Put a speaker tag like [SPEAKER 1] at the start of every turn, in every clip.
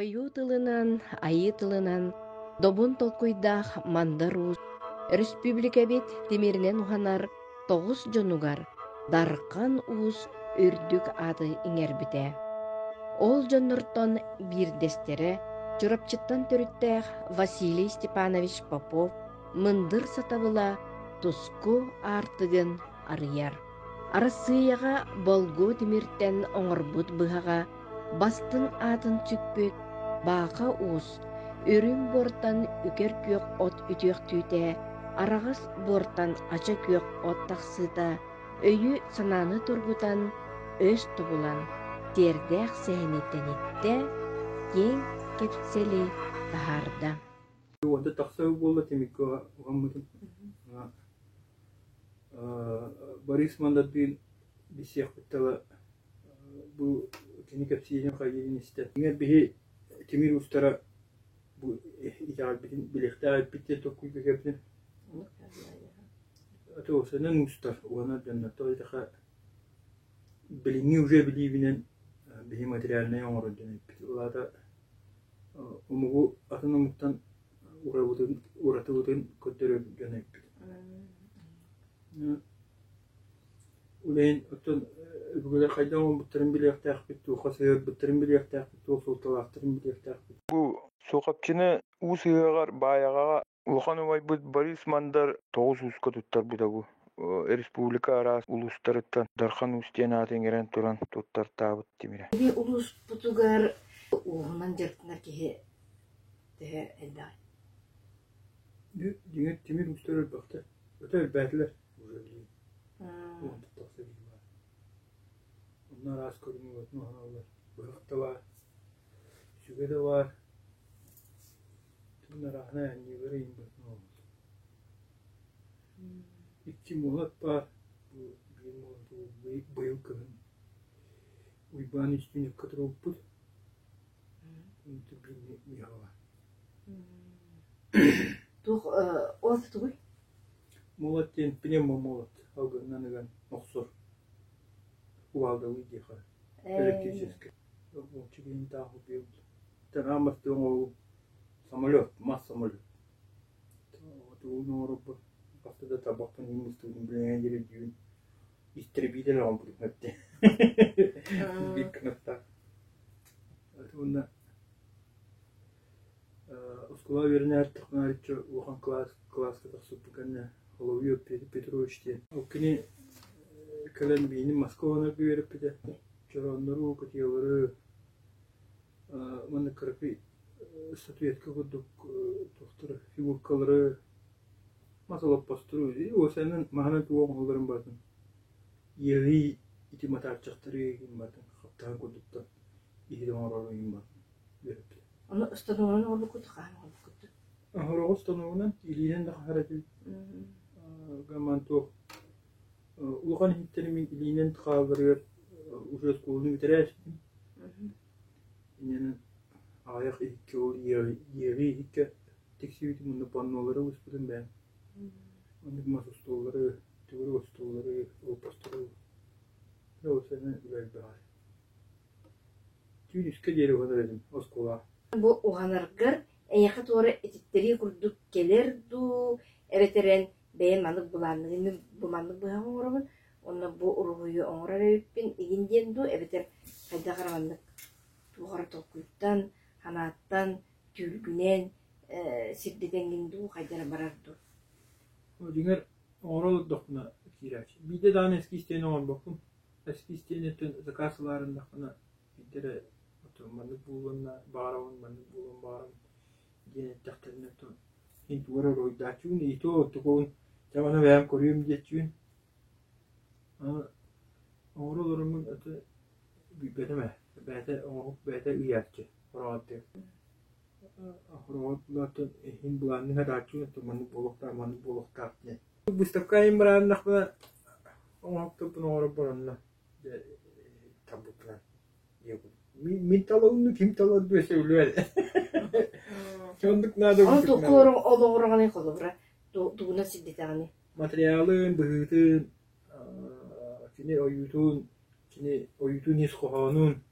[SPEAKER 1] Ойуу тылынан, айыы тылынан добун толкуйдаах Мандар Уус өрөспүүбүлүкэбит тимиринэн уһанар тоҕус дьонугар Дархан Уус үрдүк ааты иҥэрбитэ. Ол дьоннортон биирдэстэрэ Чурапчыттан төрүттээх Василий Степанович Попов мындыр сатабыла туску аартыгын арыйар. Арассыыйаҕа болгуо тимиртэн оҥорбут быһаҕа бастыҥ аатын сүкпүт Бааха Уус үрүҥ буортан үкэр күөх от үтүөхтүүтэ, араҕас буортан ача күөх от тахсыыта өйү-санааны тургутан, өс тобулан, сиэрдээх сэһэни тэниттэ, киэҥ кэпсэли таһаарда.
[SPEAKER 2] Уонта тахса буолла тимиккэ уһаммытым. Борис Мандардыын билсиэхпит тыла бу кини кэпсиирин хайыырын истэн. Дьиҥэр биһи тимир уустара бу итэҕэлбитин билиэхтээх эппит диэн толкуйга кэлбитим. Туосанан уустар уонна дьоннортон итиха билиҥҥи уже билиибинэн биһи материальнай оҥорор дьон эппит. Ол аата омугу атын омуктан урабытын уратыбытын көрдөрөр дьон эппит. Ол иһин оттон өбүгэлэр хайдах оҥорбуттарын билиэхтээхпит, туохха сыһыарбыттарын билиэхтээхпит, туох суолталаахтарын билиэхтээхпит.
[SPEAKER 3] Бу Суохапчыны уус ыһыаҕар Баайаҕаҕа улахан убайбыт Борис Мандар тоҕус ууска туттарбыта бу. Республика араас улуустарыттан Дархан Уус диэн ааты иҥэрэн туран туттартаабыт тимирэ.
[SPEAKER 1] Биһиги улууспутугар ууһунан дьарыктанар киһи төһө элбэҕий?
[SPEAKER 2] Дьиҥэр тимир уустар элбэхтэр. Өтө элбээтилэр уже билигин. Уонтан тахса киһи баар. Онно араас көрүҥү уһаналлар. Быһах да баар, сүгэ да баар. Түн арааһынай анньыылары иҥбэтин оҥоһуллар. Икки муолат баар. Бу биир муолату быйыл кыһын Уйбаан Устиневка туруорбуппут.
[SPEAKER 1] Туох ол тугуй?
[SPEAKER 2] Молот диэн пневмомолот алгыһынан ыган охсор кувалдалыы диэхэ электрическэй. Уонча киһини таах убиэбит. Аан бастакы оҥоһуу самолет, мас самолет. Тугун оҥорорбут хаста да табахпын мустубутун билэн диэри дьүүн истребитель оҥорбутум эбит. Биир кынаттаах. Уонна оскуолаҕа үөрэнэ эрдэхпинэ улахан кылааска тахсыбыппын кэннэ Соловьев Петрович диэн. Ол кини кэлэн биһини Москваны үөрэппитэ. Чорооннору, кытыйалары уонна кыракый статуэтка курдук туохтары фигуркалары мас олоппостору уосайынан маһынан тугу оҥоһулларын барытын иэҕии ити матаарчахтары игин барытын хаптаһын курдуктан иһит оҥорору игин барытын үөрэппитэ.
[SPEAKER 1] Ону станогунан оҥорбуккут хаһан оҥорбуккут?
[SPEAKER 2] Оһороҕу станогунан илиинэн да хаһар этим. Гаман туох улахан иһиттэри мин илиинэн хаалларыгар уже оскуоланы бүтэрээччитим. Иннинэн аҕыйах иһиккэ ол иэҕии иһиккэ тиксибитим уонна паннолары ууспутум бэйэм. Оннук мас остуоллары, төгүрүк остуоллары, олоппостору уопсайынан үлэ элбэҕэ. Түүн үскэ диэри уһанар этим оскуолаҕа.
[SPEAKER 1] Бу уһанаргар эйиэхэ туора этиттэрии курдук кэлэр дуу, эбэтэр эн бэйэм маннык былаанныгын мин бу маннык быһах оҥоробун уонна бу уруһуйу оҥорор эбиппин игин диэн дуу, эбэтэр хайдах эрэ маннык туох эрэ толкуйтан, санааттан, түүлгүнэн сирдэтэҥҥин дуу, хайдах эрэ барар дуу?
[SPEAKER 2] Дьиҥэр, оҥоро олордохпуна киирээччи. Биирдэ даҕаны эскиз диэн оҥорбоппун. Эскиз диэниттэн заказ ылаарыннахпына биирдэ эрэ маннык буолуонна баҕарабын, маннык буолуон баҕарабын диэн эттэхтэринэ иһин тугу эрэ уруһуйдааччыбын, и то оттукубун дьэ маны бэйэм көрүөм диэччибин. Оҥоро олороммун это билбэтим ээ, бэйэтэ оҥоһук бэйэтэ ыйааччы хороҕор Хороҕор иһин былааннык сатааччыбын, маннык буолуохтаах, маннык буолуохтаах диэн. Выставка айан бырааннахпына оҥоһуктарбын оҥорорбор онно дьэ талбыппынан мин талабын ким талар дуо сөбүлүө Оннук наада
[SPEAKER 1] Ол туохха олоҕураҕыный холобура тугунан сирдэтэҕиний?
[SPEAKER 2] Материалын, быһыытын, кини ойуутун, кини ойуутун ис хоһоонун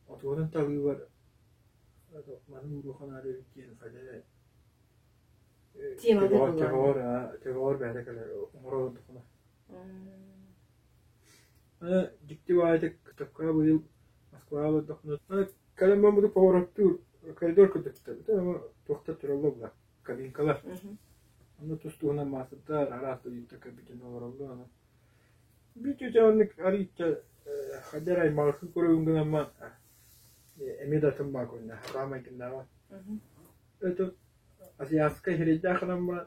[SPEAKER 2] отуорун талыыбар. Маны ууруохха наада эбит диэн хайда эрэ
[SPEAKER 1] Теманы
[SPEAKER 2] төбөҕөр
[SPEAKER 1] булан.
[SPEAKER 2] төбөҕөр төбөҕөр бэйэтэ кэлэр оҥоро олордоххуна. Аны дьикти баайытык Кытакка быйыл Москваҕа олордохпуна кэлэн барбыты повороттуур коридор кырдьыктар туохтар тураллар була кабинкалар. Онно тус-туһунан маастардар араас дойдуттан кэлбит дьон олороллор аны Биир түүтэ оннук арыйда хайда эрэ аймаҕырхыы көрөбүн гынаммын эмиэ да атын баар көрүнэ хатаан майгыннааҕа. Это азиатскай сирэйдээх гынан баран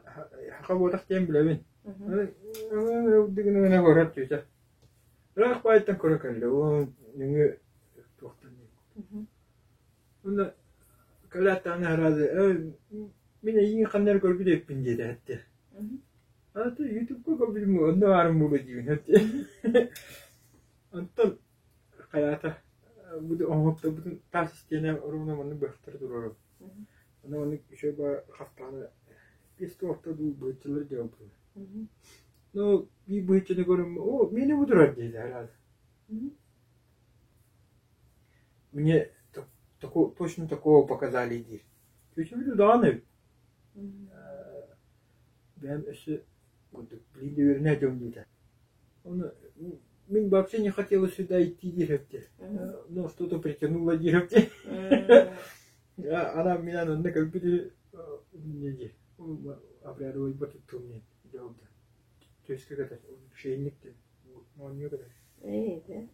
[SPEAKER 2] саха буотах диэн билэбин. Гына көрөр түүтэ. Ыраах баайтан көрө кэллэ уон нөҥүө туохтан Уонна кэлээт даҕаны араады мин эйигин ханна эрэ көрбүт эбиппин диэтэ эттэ. Аты ютубка көрбүтүм онно баарым буолуо диибин эттэ. Онтон хайаата бу оҥоһуктарбытын таас истиэнэ оруобуна маннык быһахтары туруорабыт. Аны маннык үчүгэй баар хастаҕына биэс туохта дуу быһыччалар дьаалбыт. Ну биир быһыччаны көрөм оо миэнэ бу турар диэтэ араады. Мне точно такого показали диир. Чүчүбүтү даҕаны эбит. Бэйэм өссө курдук билигин да үөрэнэ сылдьабын диэтэ. Ону мин вообще не хотела сюда идти диир эбит. Но что-то притянуло диир эбит. Она меня онно кэлбит не диир. Обрядовый туттум диэн дьаһалта. Түөскэ кэтэр, шейник диэн моонньуу кэтэр.
[SPEAKER 1] Ээ,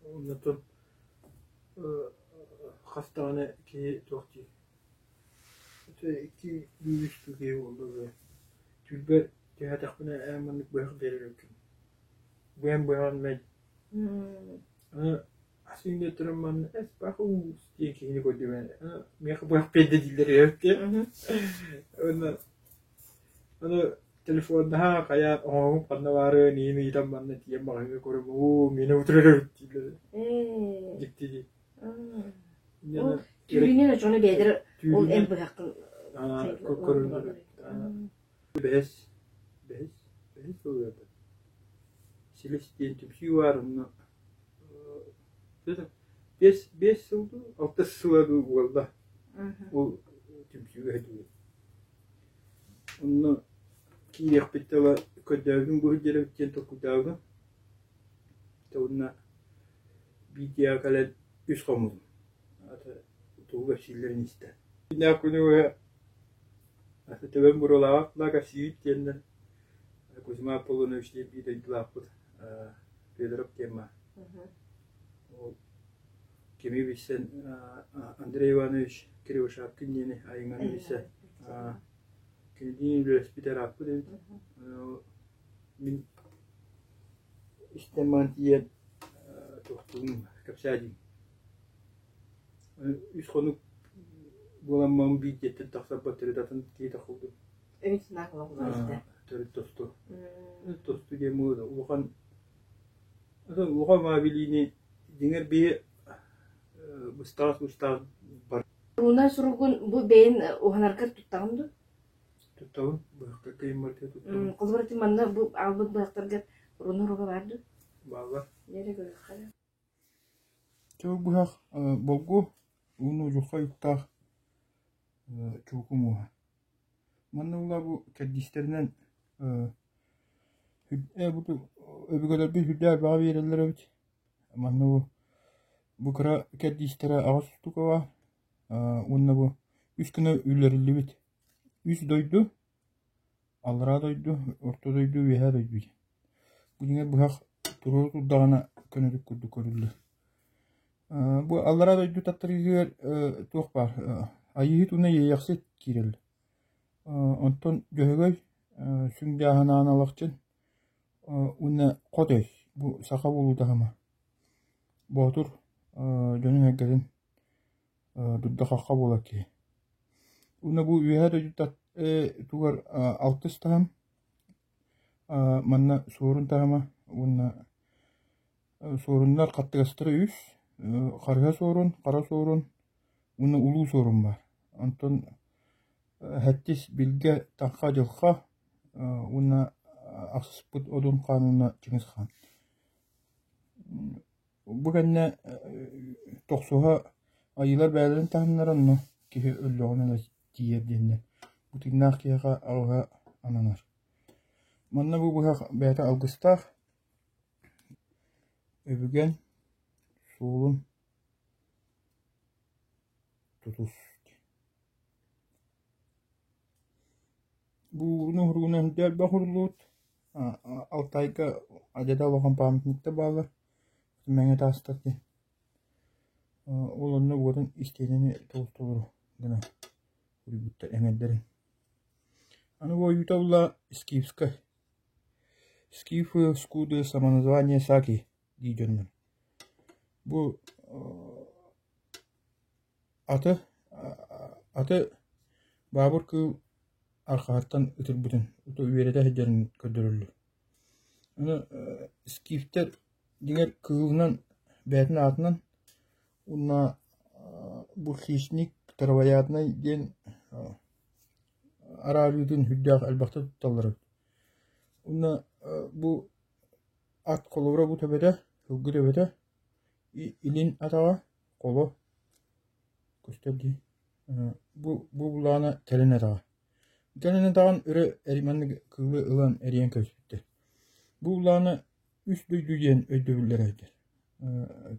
[SPEAKER 2] Оннотон хас даҕаны киһи туох дии икки үс киһи буолла түүрбэр түһээтэхпинэ ээ маннык быһах биэрэр эбиккин быһан быһан мэй аны ас үүннэртэрэн манна эс бах уус диэн киһини көрдүм миэхэ быһах биэрдэ дииллэр эбит уонна аны Телефоннаһа хайаан оҥоһугум ханна баарыан иһин ыйытан манна тиийэн маҕаһыыҥҥа көрөм уу миэнэ утурар эбит дииллэр дьикти дии
[SPEAKER 1] Ол түүнүн очону бэйэлэр ол эн быһаххын
[SPEAKER 2] көрүллэр бэһис бэһис бэһис сылыата силис диэн түмсүү баар онно биэс биэс сыл дуу алта сыла дуу буолла ол түмсүүгэ сылдьыбыт Онно киириэхпит ыла көрдөөбүтүм бу сылдьар эбит диэн толкуйдаабытым. Уонна биирдиэҕэ кэлэн үс хоммутум. Аата тугу кэпсииллэрин истэ. Күннээх күнү быһа аты төбөм буруолаабат да кэпсиибит диэннэр Кузьма Аполлонович диэн биир дойдулаахпыт Федоров диэн баар. Ол кими билсэн Андрей Иванович Кривошапкин диэни айыҥаны билсэн кинилиин үлэлэспит ырааппыт эбит. Мин истэн баран тиийэн туохтуун кэпсээтим. Үс хонук буоламмын биир дьиэттэн тахсарбар төрүт атын киһи тахыллым. Төрүт тосту. Тосту диэн улахан Улахан билиини дьиҥэр биһи быстаҕас-быстаҕас бар
[SPEAKER 1] Руна суругун бу бэйэн уһанаргар туттаҕын дуо?
[SPEAKER 2] Туттабын, быһахтарга иммарга туттабын.
[SPEAKER 1] Холобур, ити манна бу аалбыт быһахтаргар руна уруга баар дуо?
[SPEAKER 2] Бааллар.
[SPEAKER 1] Дьэ көрүөххэ эрэ.
[SPEAKER 2] Чөй быһах болгу уонна удьурхай уктаах чууку муоһа. Манна була бу кэрдиистэринэн өбүгэлэрбит үрдэ элбэҕи биэрэллэр эбит. Манна бу бу кыра кэрдиистэрэ аҕыс устукаҕа уонна бу үс гына үллэриллибит. Үс дойду, аллараа дойду, орто дойду, үөһээ дойду диэн. Бу дьиҥэр быһах туруору турдаҕына көнөрүк курдук көрүллэр. Бу аллараа дойду таттарыытыгар туох баар Айыыһыт уонна Иэйэхсит киирэллэр. Онтон Дьөһөгөй сүҥдээһин Алахчын уонна Хотой бу саха буолуу таһыма. Боотур дьонун-сэргэтин дурда-хахха буолар киһи. Уонна бу үөһээ дойду тугар алтыс таһым Манна суорун таһыма уонна суоруннар хаттыгастара үс, харыһа суорун, хара суорун уонна улуу суорун баар. Онтон сэттис билгэ Таҥха Дьылха уонна ахсыспыт Одун хаан уонна Чыҥыс хаан. Бу кэннэ тохсуһа айыылар бэйэлэрин таһыннара онно киһи өллөҕүнэ эрэ тиийэр диэннэр бу тыыннаах киһиэхэ алҕаһа ананар. Манна бу быһах бэйэтэ алгыстаах, өбүгэн суолун тутус. Бу уһуругунан элбэх уһуллубут Алтайга адьата улахан памятниктар бааллар Мэҥэ таастар диэн. Ол онно уотун истиэнэни толору гына уруйбуттар эҥэрдэрин. Аны бу ойуута буолла Скифскай. Скифы скуды самоназвание Саки дии дьоннор. Бу аты аты баабыр кыыл архаһыттан ытырбытын үөрэтэ сылдьарын көрдөрөллөр. Аны скифтэр дьиҥэр кыылынан бэйэтин аатынан уонна бу хищник травоядный диэн араарыытын сүрдээх элбэхтик тутталлар эбит. Уонна бу ат холобура бу төбөтө, сылгы төбөтө, илин атаҕа холо көстөр дии. Бу бу булаана кэлин атаҕа. Кэлин атаҕын өрө маннык кыылы ылан эрийэн кэбиспиттэр. Бу булаана үс дойду диэн өйдөбүллэрэ этэр.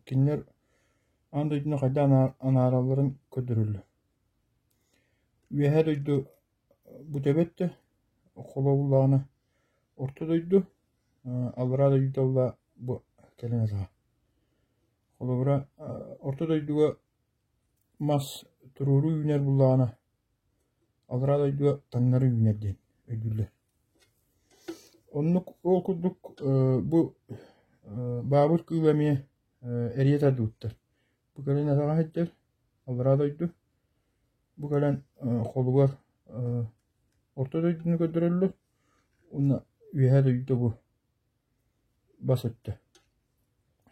[SPEAKER 2] Кинилэр аан дойдуну хайдах анааралларын көрдөрөллөр. Үөһээ дойду бу төбөттө, холобуллаҕына орто дойду, аллараа дойду буолла бу кэлин атаҕа. Холобура, орто дойдуга мас туруору үүнэр буоллаҕына, аллараа дойдуга таҥнары үүнэр диэн өйдүүллэр. Оннук ол курдук бу баабыр кыыла эмиэ эрийэ тардыбыттар. Бу кэлин атаҕа сылдьар аллараа дойду. Бу кэлэн холугар орто дойдуну көрдөрөллөр уонна үөһээ дойду бу бас өттө.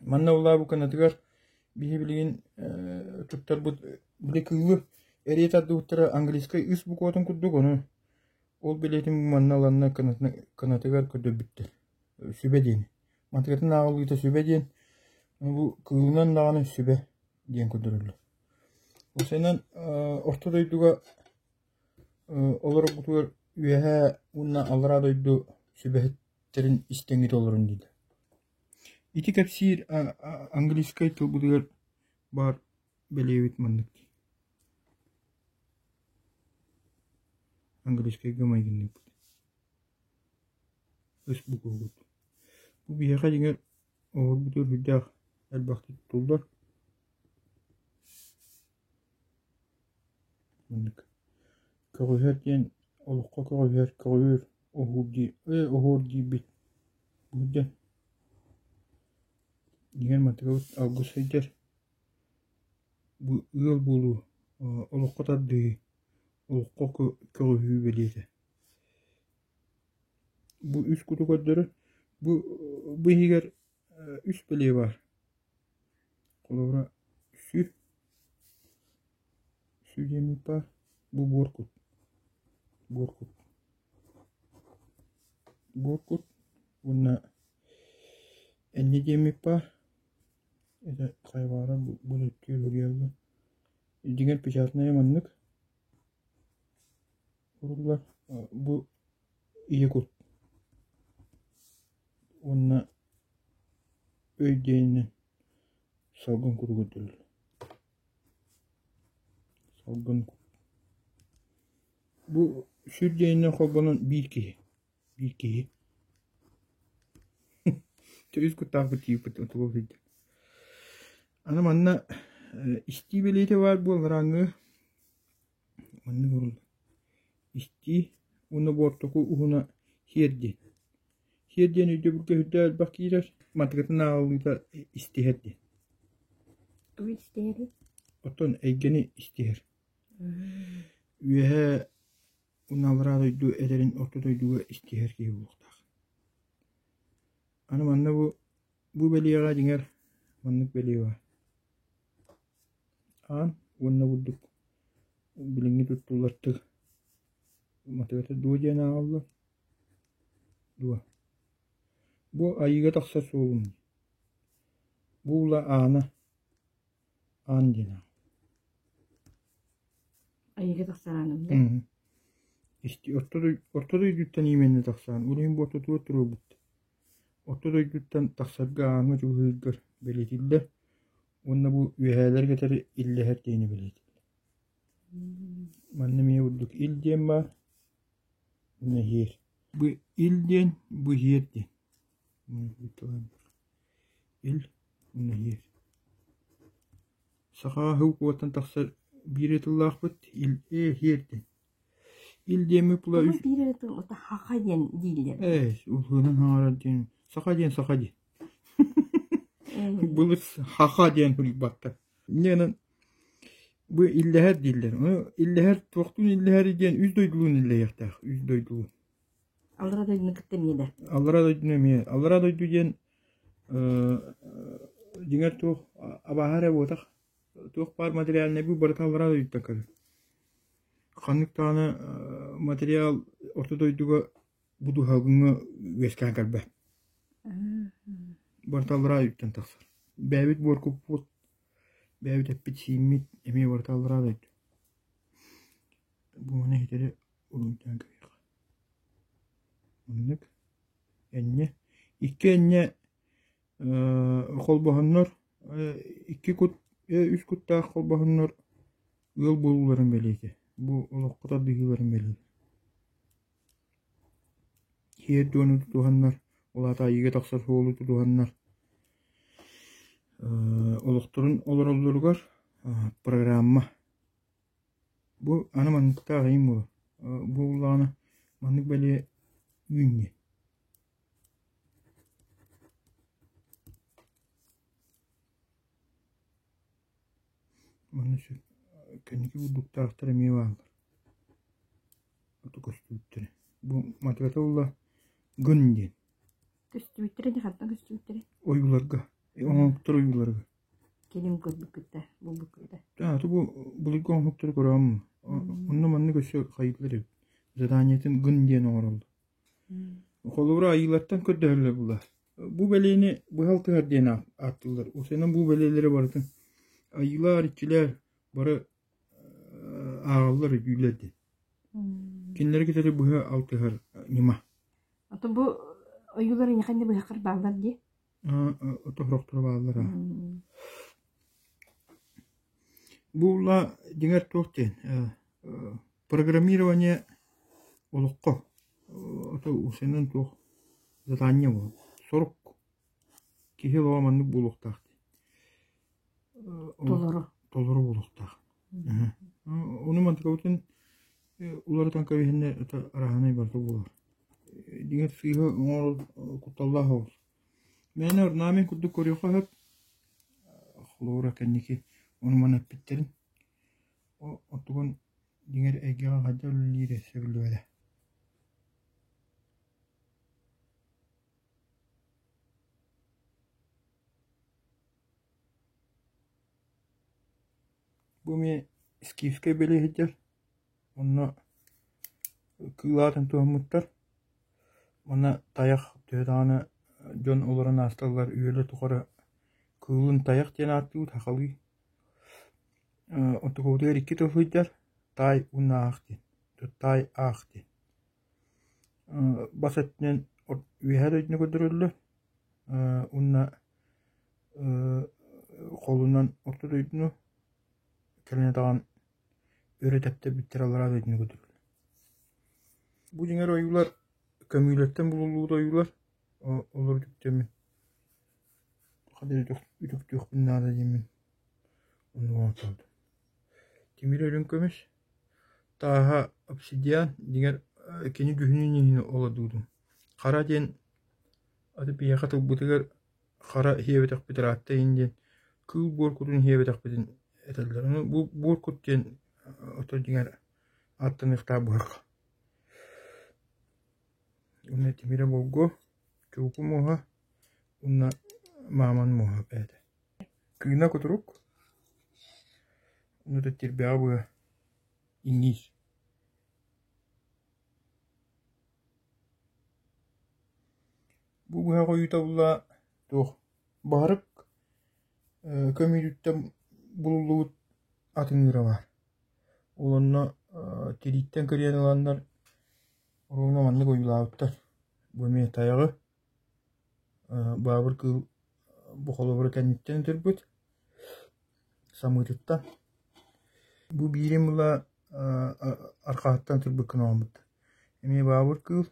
[SPEAKER 2] Манна улаабыт кынатыгар биһи билигин туттарбыт били кыылы эрийэ тардыбыттара английскай үс букватын курдук ону ол билиэтин манна ыланна кынатыгар көрдөрбүттэр. Сүбэ диэн. Матыгатын ааҕыллыыта сүбэ диэн бу кыылынан даҕаны сүбэ диэн көрдөрөллөр. Осенан орто дойдуга олороргутугар үөһээ уонна аллараа дойду сүбэһиттэрин истэҥҥит олорун дииллэр. Ити кэпсиир английскай тылбытыгар баар бэлиэбит маннык дии. Английскайга майгынныырбыт. Өс буквабыт. Бу биһиэхэ дьиҥэр оҕолорбутугар сүрдээх элбэхтик туттуллар. Маннык көҕүһэр диэн олоххо көҕүһэр көҕүөр оһуур дии оһуор диирбит бу диэн дьиҥэр мантыкабыт алгыс сылдьар бу ыал буолуу олоххо тардыһыы олоххо көҕүһүү бэлиэтэ. Бу үс куту көрдөрөр. Бу бу иһигэр үс бэлиэ баар. Холобура сү сү диэммит баар. Бу буор кут. Буор кут. Буор кут уонна энньэ диэммит баар. Это хайбаара бу бу Дьиҥэр печатнайа маннык. Уруллар бу ийэ кут уонна өй диэнинэн салгын куту көрдөрөллөр. Салгын кут. Бу сүр диэнинэн холбонон биир киһи. Биир киһи. Үс куттаахпыт тиийбит тугу сылдьар. Аны манна истии бэлиэтэ баар буолларааҥҥы Маннык уһуллар: истии уонна буортуку уһуна сиэр диэн. Сиэр диэн өйдөбүлгэ сүрдээх элбэх киирэр, мантыкатын ааҕыллыыта истиһэр диэн.
[SPEAKER 1] Тугу истиһэрий?
[SPEAKER 2] Оттон эйгэни истиһэр. Үөһээ уонна аллараа дойду этэрин орто дойдуга истиһэр киһи буолуохтаах. Аны манна бу бу бэлиэҕэ дьиҥэр маннык бэлиэ баар. Аан уонна бурдук билиҥҥи туттуллар тыл матыата дуо диэн ааҕаллар дуо. Бу айыыга тахсар суолум дии. Буула аана аан диэн
[SPEAKER 1] Айыыга тахсар ааным да?
[SPEAKER 2] Исти орто дойдуттан иимэннэ тахсаан, ол иһин бу ортотугар туруорбут. Орто дойдуттан тахсарга ааҥҥа чугаһыыргар бэлиэтиллэр уонна бу үөһээлэр кэтэри иллэһэр диэни бэлиэтиллэр. Манна эмиэ курдук ил диэн баар уонна иһиэр. Бу ил диэн, бу иһиэр диэн. Ил уонна иһиэр. Саха аһыы куоттан тахсар биир тыллаахпыт ил иһиэр диэн. Ил диэммит була
[SPEAKER 1] Тоҕо биир эрэ тыл ото хаха диэн дииллэр.
[SPEAKER 2] Ээ, улуунан хаҥарар диэн саха диэн саха диэн. Былыр хаха диэн суруйбаттар. Инньэ бу иллэһэр дииллэр. Ону иллэһэр туохтуун иллэһэр диэн үс дойдулуун иллэһиэхтээх. Үс дойдулуун.
[SPEAKER 1] Аллара дойдуну кытта эмиэ да.
[SPEAKER 2] Аллара дойдуну эмиэ. Аллара дойду диэн дьиҥэр туох абааһы эрэ буотах. Туох баар материальнай бу барыта аллара дойдуттан кэлэр. Ханнык даҕаны материал орто дойдуга бу дуһалгыҥҥа үөскээн кэлбэт. Барыта аллараа дойдуттан тахсар. Бэйэбит буоркуппут, бэйэбит эппит-сииммит эмиэ барыта аллараа дойду. Бу маны иһитэри уруйдаан кэбиһиэххэ. Оннук. Энньэ. Икки энньэ холбоһоннор икки кут үс куттаах холбоһоннор ыал буолууларын бэлиэтэ. Бу олоххо тардыһыыларын бэлиэтэ. Киэр дуону тутуһаннар, ол аата айыыга тахсар суолу тутуһаннар олохторун олороллоругар программа. Бу аны манныктаах иһин буолар. Бу буоллаҕына маннык бэлиэ үүннэ. Манна сөп кэнники бурдуктаахтар эмиэ бааллар. Ото көстүбүттэрэ. Бу матыгата буолла гын диэн.
[SPEAKER 1] Көстүбүттэрэ дии хантан көстүбүттэрэ?
[SPEAKER 2] Ойууларга. Оҥоһуктар ойууларга.
[SPEAKER 1] Кэлин көрбүккүт да, булбуккут да.
[SPEAKER 2] Аа, бу былыргы оҥоһуктары көрөҕүм. Онно маннык өссө хайыылар эбит. Заданиетын гын диэн оҥороллор. Холобура айыылартан көрдөһөллөр була. Бу бэлиэни быһал тыһар диэн ааттыыллар. Осенан бу бэлиэлэри барытын айыылар, иччилэр бары ааҕаллар, өйдүүллэр диэн. Кинилэри кытары быһа алтыһар ньыма.
[SPEAKER 1] Оттон бу ойуулар эйиэхэ быһаххар бааллар дии?
[SPEAKER 2] Отоһорохторо бааллар. Бу дьиҥэр туох диэн программирование олоххо ото усенан туох задание буолар. Сорук киһи олоҕо маннык буолуохтаах диэн.
[SPEAKER 1] Толору.
[SPEAKER 2] Толору буолуохтаах. Ону мантыкабытын уларытан кэбиһиннэ это араһынай барыта буолар. Дьиҥэр сыыһа оҥорор кутталлаах оҕус. Мээнэ орнамент курдук көрүөххэ сөп. Холобура кэнники ону-маны эппиттэрин. Оттугун дьиҥэр эйгэҕэ хайдах үлэлиирэ сөбүлүбэтэ. Бу эмиэ скифскэй бэлиэ сылдьар. Онно кыыл аатын туһаммыттар. Уонна тайах төһө даҕаны дьон олорон аасталлар үйэлэр тухары кыылын тайах диэн ааттыыбыт сахалыы. Онтукабытыгар икки тыл сылдьар таай уонна аах диэн. Таай аах диэн. Бас өттүнэн үөһээ дойдуну көрдөрөллөр уонна холунан орто дойдуну кэлин даҕаны өрө тэптэрбиттэр аллараа дойдуну көрдөрөллөр. Бу дьиҥэр ойуулар көмүүлэртэн булуллубут ойуулар олору үтүктэммин ханна үтүктүөхпүн наада диэммин оннук оҥортообутум. Тимир үрүҥ көмүс тааһа обсидиан дьиҥэр кини дьүһүнүн иһин олордубутум. Хара диэн аты биһиэхэ тылбытыгар хара иһиэбэтэхпит ыраатта иһин диэн кыыл буор кутун иһиэбэтэхпитин этэллэр. Ону бу буор кут диэн оттон дьиҥэр ааттаныахтаах быһах. Уонна тимирэ болгуо, чулку муоһа уонна мааман муоһа бэйэтэ. Кыына кутурук, ону да тирбэҕэ быа иҥиир. Бу быһах ойуута булла туох баһырык. Көмүүтүттэн булуллубут атыҥыыра баар. Ол онно тирииттэн кырыйан ыланнар оруобуна маннык ойуулаабыттар. Бу эмиэ тайаҕы баабыр кыыл бу холобура кэнниттэн ытырбыт самыытыттан. Бу биирин була арҕаһыттан ытырбыккын оҥорбуттар. Эмиэ баабыр кыыл.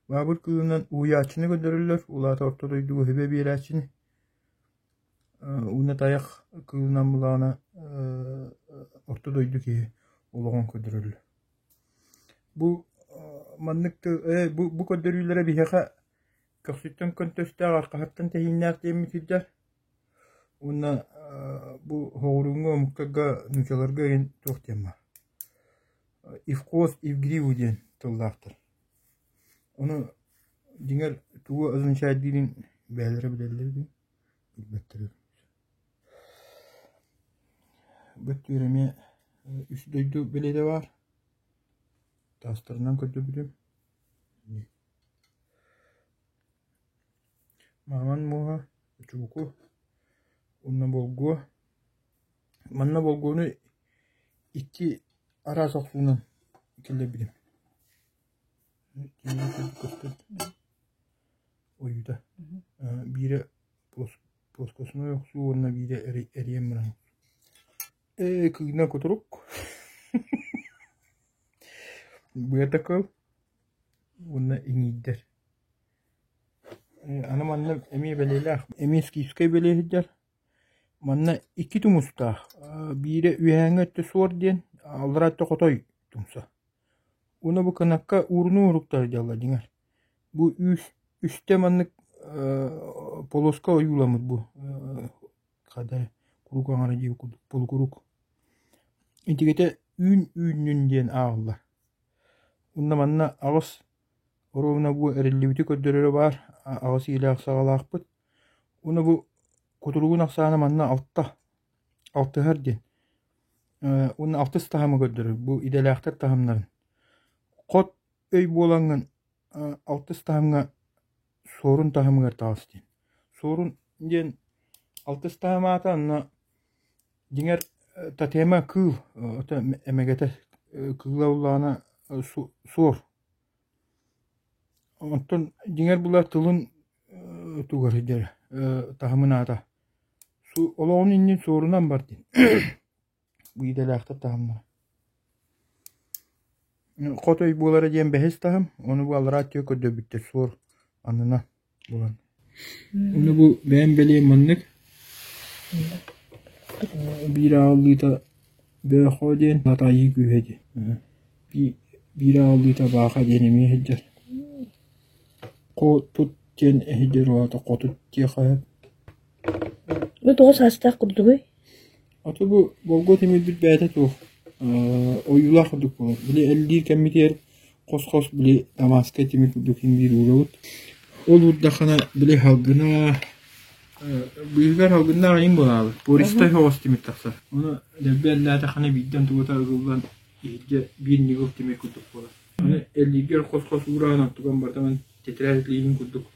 [SPEAKER 2] Баабыр кыылынан уһуйааччыны көрдөрөллөр, улаата орто дойдуга сүбэ биэрээччини. Уонна тайах кыылынан булаҕына орто дойду киһи олоҕун көрдөрөллөр. Бу маннык бу көрдөрүүлэрэ биһиэхэ көхсүттэн көнтөстөөх, арҕаһыттан тэһииннээх диэммит сылдьар. Уонна бу соҕурууҥҥу омуктарга, нууччаларга игин туох диэн баар «И в хвост, и в гриву» диэн тыллаахтар. Ону дьиҥэр тугу означает диирин бэйэлэрэ билэллэр дии, билбэттэр үһү. Бөттүүр эмиэ үс дойду билиэтэ баар. Таастарынан көрдөрбүтүм. Маҥан муоһа, чууку уонна болгуо. Манна болгуону икки араас охсуунан киллэрбитим. Ойуута. Биирэ плоскостной охсуу уонна биирэ эриэн баран. Ээ, кыына кутурук. Быата кыл уонна иҥиирдэр. Аны манна эмиэ бэлиэлээх, эмиэ скифскэй бэлиэ сылдьар. Манна икки тумустаах, биирэ үөһээҥҥи өттө суор диэн, аллараа өттө хотой тумса. Уонна бу кынакка уурунуу уһуктар дьалла дьиҥэр. Бу үүс үстэ маннык полоска ойууламмыт бу хадары куруук аҥара дии курдук полукурук. Итигитэ үүн үүннүн диэн ааҕыллар. Уонна манна аҕыс оруобуна бу эриллибити көрдөрөрө баар аҕыс иилээх саҕалаахпыт. Уонна бу кутуругун ахсаана манна алта алтыһар диэн уонна алтыс таһымы көрдөрөр бу идэлээхтэр таһымнарын. Хот өй буолаҥҥын алтыс таһымҥа суорун таһымыгар таҕыс диэн. Суорун диэн алтыс таһым аата онно дьиҥэр тотема кыыл эмэгэтэ кыыла буоллаҕына суор. Онтон дьиҥэр була тылын тугар сылдьара таһымын аата олоҕун иннин суорунан бар диэн бу идэлээхтэр таһымнара. Хот өй буолара диэн бэһис таһым, ону бу аллараа өттүгэр көрдөрбүттэр суор аннынан булан. Ону бу бэйэм бэлиэм маннык биир ааллыыта Бөөхөө диэн Атайыы күүһэ диэн. Биир ааллыыта Бааха диэн эмиэ сылдьар. Хотут диэн иһдэр аата хотут диэххэ сөп.
[SPEAKER 1] Бу тоҕо саастаах курдугуй?
[SPEAKER 2] Аты бу болгуо тимирбит бэйэтэ туох ойуулаах курдук буолар. Били эллиир кэммитигэр хос-хос били дамасскай тимир курдук син биир уурабыт. Ол уурдаххына били салгына быыһыгар салгыннаах иҥ буолаабыт. Пористай соҕус тимир тахсар. Ону дэлби эллээтэххинэ биирдэн тугута ыгыллан иһирдьэ биир ньыгыл тимир курдук буолар. Аны эллииргэр хос-хос уураан оттуган бартан тетрадь лииһин курдук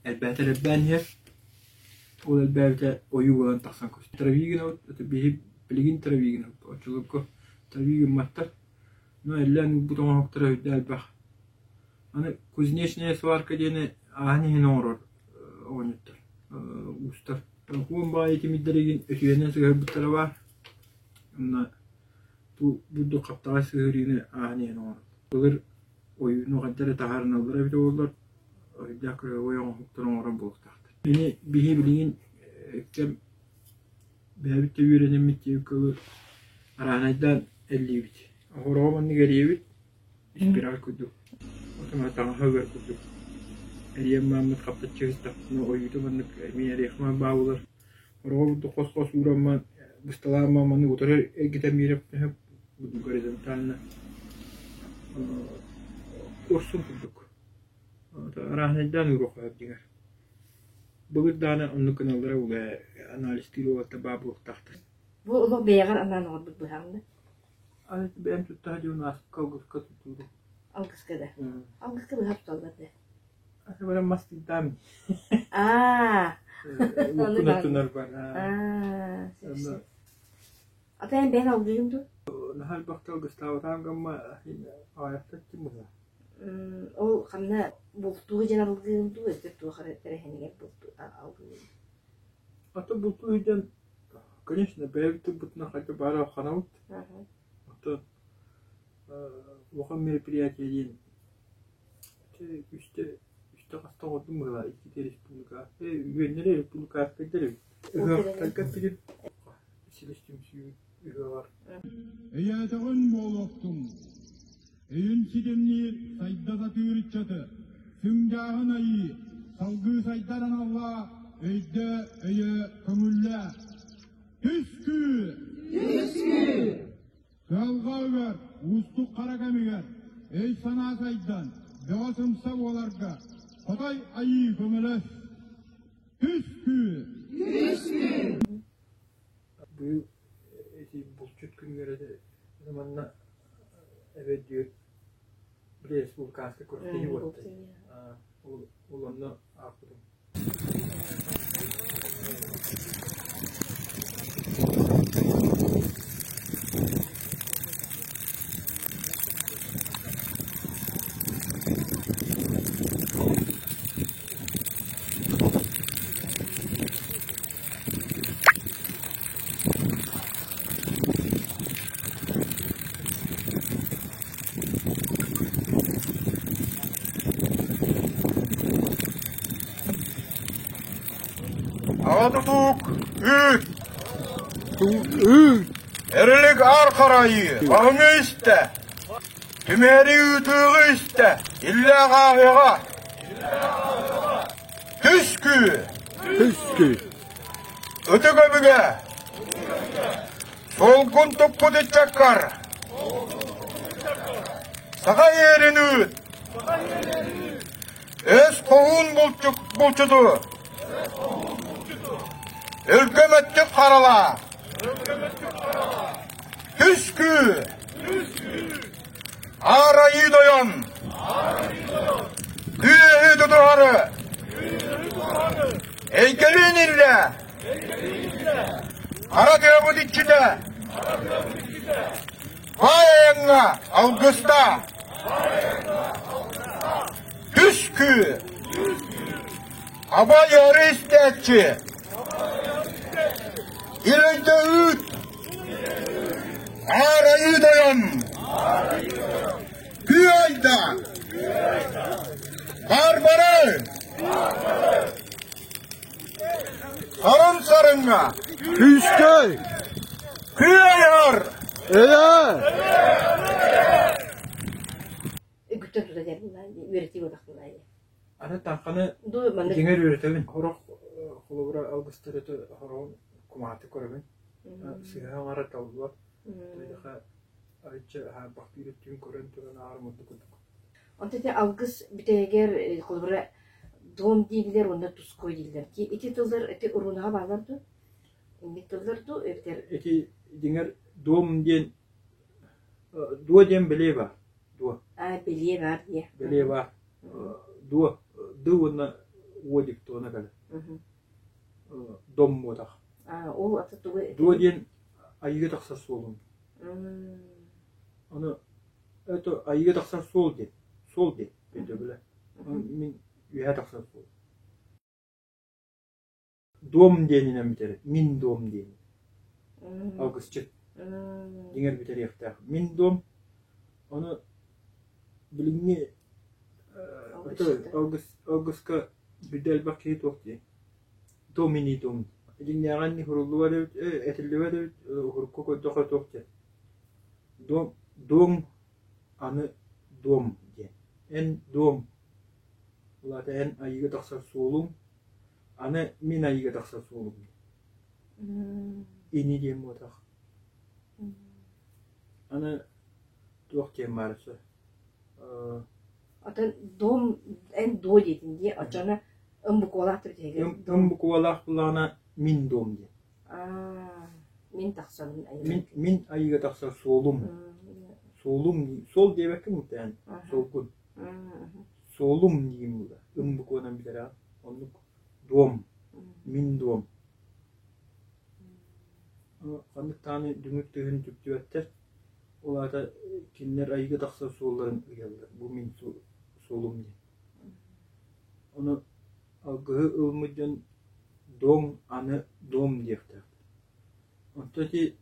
[SPEAKER 2] элбээтэр элбээн иһэр. Ол элбээбитэ ойуу буолан тахсан көстөр. Травигин биһи билигин травигин оччолорго травигин гымматтар. Но эллээн ылбыт оҥоһуктара үрдэ элбэх. Аны кузнечная сварка диэни ааһан иһин оҥорор оҕонньоттор, уустар. Хуон баайы тимирдэригин өтүйэнэн сыһыарбыттара баар. Онно бу бурдук хаптаҕай сыһыарыыны ааһан иһэн оҥорор. Былыр ойууну хайдах эрэ таһаарыналлара эбитэ буоллар, өйдөөх кырыабай оҥоһуктары оҥорор буолуохтаахтар. Ини биһи билигин кэм бэйэбит да үөрэнэммит диэбиккэ дылы араанайдаан эллиибит. Хороҕо маннык эрийэбит, спираль курдук, отоно таҥаһа ыар курдук. Эрийэн мааммыт хаптаччы сыстахпытына ойуута маннык эмиэ эриэхмэ бааллар. Хороҕо курдук хос-хос уурамман, бысталаамман маннык утары эргитэн биэрэппин горизонтально куорсун курдук. Арааһынайдаан ууруохха сөп дьиҥэр. Былыр даҕаны оннук гыналлара буолуо анализтыыр уолаттар баар буолуохтаахтар.
[SPEAKER 1] Бу олох бэйэҕэр анаан оҥорбут быһаҕын да?
[SPEAKER 2] Аны бэйэм тутта сылдьыбын ааспыкка алгыска туттубутум.
[SPEAKER 1] Алгыска да? Алгыска быһа туталлар да?
[SPEAKER 2] Аты баран мас тыытаам.
[SPEAKER 1] Аа,
[SPEAKER 2] Уоппун оттунар бар.
[SPEAKER 1] Ата эн бэйэҥ алгыыгын дуу?
[SPEAKER 2] Наһаа элбэхтэ алгыстаабатаҕым гамма аҕыйахта эттим быһыылаах.
[SPEAKER 1] Ол ханна бултуу дьэн алгыыгын дуу, эбэтэр туох эрэ тэрээһинигэр бултуу алгыыгын?
[SPEAKER 2] Ата бултуу сылдьан, конечно, бэйэбит тылбытынан хайда баара ханабыт. Оттон улахан мероприятие диэн үстэ үстэ хаста оҥордум быһыылаах иккитэ республика үһүөннэрэ республиканскайдар эбит. Ыһыахтарга билим силис түмсүү ыһыаҕар.
[SPEAKER 4] Өйөөтөҕүн буолуохтун, өйүн ситимниир сайда сатыыр ыччаты, сүҥдээҕин айыы, салгыы сайдар аналлаах өйдөө, өйө, көҥүллээ. Түскүү!
[SPEAKER 5] Түскүү!
[SPEAKER 4] Кыһалҕа ыгар, уустук хара кэмигэр өй-санаа сайдан, бөҕө сымса буоларга Хотой Айыы көмөлөс! Түскүү!
[SPEAKER 5] Түскүү!
[SPEAKER 2] Быйыл ити булчут күнүгэр этэ манна эбэддиир били республиканскай күрэхтэһии буолта. Ол онно аахпытым.
[SPEAKER 3] Аҕа тутуук үүт Эрилик аар харайыы аһыҥы истэ Түмэри ыытыыгы истэ Иллээх ааһыаҕа Түскүү
[SPEAKER 4] Түскүү
[SPEAKER 3] Ытык өбүгэ Суолгун туппут ыччаккар Саха иэрин ыыт Өс хоһуун булчуту Өлгөм өттүк харалаа Түскүү Аар Айыы Тойон Күөһү тутуһары Эйгэлиин иллэ Хара тыабыт иччитэ Баай айаҥҥа алгыста Түскүү Абай ары истээччи Ил-өйдө үүт Аар Айыы Тойон Күү айда Барбары Харан сарыҥҥа
[SPEAKER 4] Күүскэ
[SPEAKER 3] Күү айар
[SPEAKER 4] Эйэ
[SPEAKER 1] Үгүттэн тута үөрэтии буоллахпына
[SPEAKER 2] Аны таҥханы дьиҥэр үөрэтэбин. Сорох холобура алгыстары сороҕун кумааты көрөбүн. Сыыһа оҥоро талыллар. Эйиэхэ айча хаарбахтыыр өттүн көрөн туран аарым ордук курдук.
[SPEAKER 1] Онто ити алгыс бүтэһигэр холобура дом дииллэр уонна тускуй дииллэр. Ити тыллар ити уруунаҕа бааллар дуу? Инник тыллар дуу эбэтэр
[SPEAKER 2] Ити дьиҥэр дом диэн дуо диэн бэлиэ баар. Дуо.
[SPEAKER 1] А, бэлиэ баар диэ.
[SPEAKER 2] Бэлиэ баар. Дуо, ды уонна уо диктона кэлэр. Дом буотах.
[SPEAKER 1] Ол аты тугу
[SPEAKER 2] Дуо диэн айыыга тахсар суолум. Ону это айыыга тахсар суол диэн. Суол диэн өйдөбүлэ. Мин үөһэ тахсар суол. Дом диэнинэн бүтэр. Мин дом диэн. Алгысчыт. Дьиҥэр бүтэриэхтээх. Мин дом. Ону билиҥҥи алгыс алгыска бирдэ элбэх киһи туох диэй. Дом ини дом. Дьиҥнээҕин уһуруллубат эбит, этиллибэт эбит, уһурукка көрдөххө туох диэн. Дом, дом аны дом диэн. Эн дом. Ол аата эн айыыга тахсар суолуҥ Аны мин айыыга тахсар суолум ини диэн буотах. Аны туох диэн баар өссө
[SPEAKER 1] Атын дом эн дуо диэтин дии оччоно ым буквалаах түрдиһигэр
[SPEAKER 2] ым буквалаах буллаҕына мин дом диэн.
[SPEAKER 1] Мин тахсабын
[SPEAKER 2] Мин мин айыыга тахсар суолум. Суолум суол диэбэккин мутаан суолгун. Суолум диигин була ым букванан бүтэрэҕин. Оннук дом. Мин дуом. Ханнык даҕаны дүҥүр тыаһын үтүктүбэттэр. Ол аата кинилэр айыыга тахсар суолларын ыйаллар. Бу мин суолум диэн. Ону алгыһы ылыммыт дьон дом аны дом диэхтээх. Онтон ити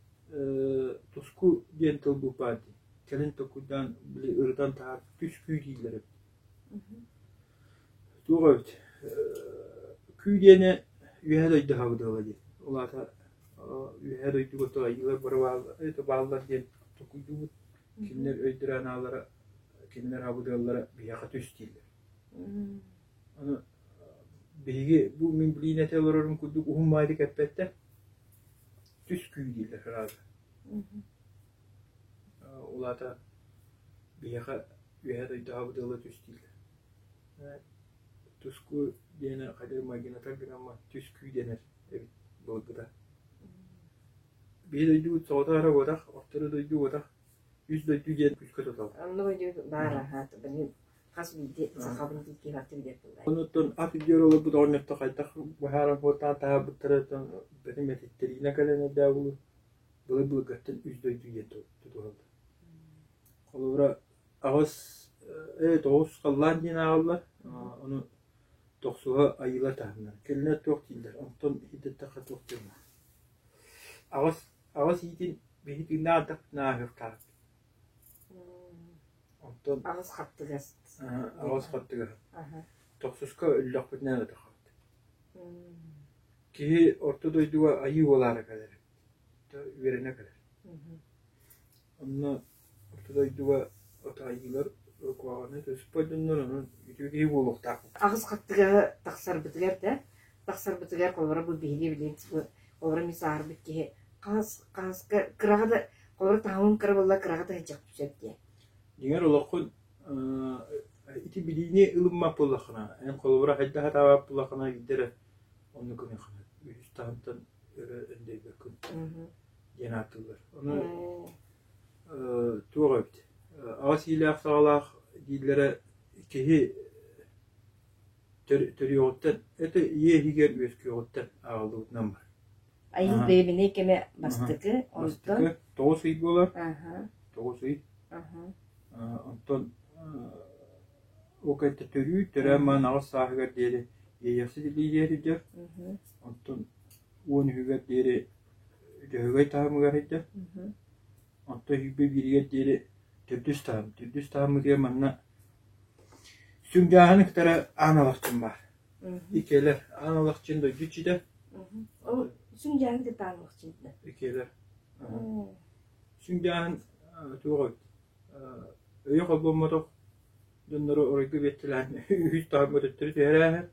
[SPEAKER 2] туску диэн тыл бу баар дии. Кэлин толкуйдаан били ырытан таһаар түскүү дииллэр эбит. Туох эбит күү диэнэ үөһэ дойду аһабыдыала диэн. Ол аата үөһэ дойдуга то айыылар бары бааллар диэн толкуйдуубут. Кинилэр өйдөрө-анаалара, кинилэр аһабыдыаллара биһиэхэ түс дииллэр. Аны биһиги бу мин билиин этэ олорорум курдук уһун баайдык эппэттэр. Түс күү дииллэр сразу. Ол аата биһиэхэ үөһэ дойду аһабыдыала түс дииллэр. Туску диэни хайдах майгынатар гынаммат түс күү дэнэр эбит былыргыта. Биһи дойдубут соҕотох эрэ буотах, орто дойду буотах, үс дойду диэн күүскэ туталлар.
[SPEAKER 1] Оннук өйдүүр баар аһаат хас биирдии сахабын диир киһи барыта билэр буоллаҕа.
[SPEAKER 2] Онуттан ат үрдүгэр олорбут оҕонньоттор хайдах быһааран суоттаан таһаарбыттарыттан бэтим этиттэриинэ кэлэн эрдээҕи былыр-былыргаттан үс дойду диэн тутуһаллар. Холобура, аҕыс тоҕус халлаан диэн ааҕаллар, ону тохсуһа айыылар таһымнара. Кэлинэ туох дииллэр, онтон иһиттэххэ туох дииллэр. Аҕыс аҕыс иитин биһи тыыннаах ардахпытын ааһыахтаахпыт. Онтон
[SPEAKER 1] Аҕыс хаттыгас.
[SPEAKER 2] Аҕыс хаттыгас. Тохсуска өллөхпүтүнэ ытахабыт. Киһи орто дойдуга айыы буолаары кэлэр. Үөрэнэ кэлэр. Онно орто дойдуга айыылар куһаҕаны түспэт дьоннор онон үтүө киһи буолуохтаахпыт.
[SPEAKER 1] Аҕыс хаттыгаһы тахсарбытыгар да тахсарбытыгар холобура бу биһиги билигин холобура мин сааһырбыт киһи хас хаска кыраҕа да холобура таһымым кыра буолла кыраҕа да сылдьыахпын сөп диye.
[SPEAKER 2] Дьиҥэр олоххун ити билиини ылыммат буоллаххына, эн холобура хайдах сатаабат буоллаххына биирдэ эрэ оннук гыныаххына үһүс таһымтан өрө өндөйбөккүн диэн ааттыыллар. Ону туох эбит аҕыс иилээх саҕалаах дииллэрэ киһи төрүөҕүттэн это ийэ иһигэр үөскүөҕүттэн ааҕыллыбытынан бар.
[SPEAKER 1] Айыы бэйэбинэй кэмэ бастакы, онтон
[SPEAKER 2] Бастакы тоҕус ый буолар. Тоҕус ый. Онтон ол кэннэ төрүү, төрөөн баран аҕыс сааһыгар диэри иэйэхсит илиигэр сылдьар. Онтон уон үһүгэр диэри Дьөһөгөй таһымыгар сылдьар. Онтон сүүрбэ бииригэр диэри төрдүс таһым. Төрдүс таһыммытыгар манна Сүҥдьааһыны кытары аан алахчын баар. Иккиэлэр аан алахчын дойду иччитэ.
[SPEAKER 1] Ол сүҥдьааһын кытта аан алахчын да.
[SPEAKER 2] Иккиэлэр. Сүҥдьааһын туох эбит өйө холбоммотох дьоннору оройго биэртэлээн үһүс таһымҥа төттөрү түһэрээһэр.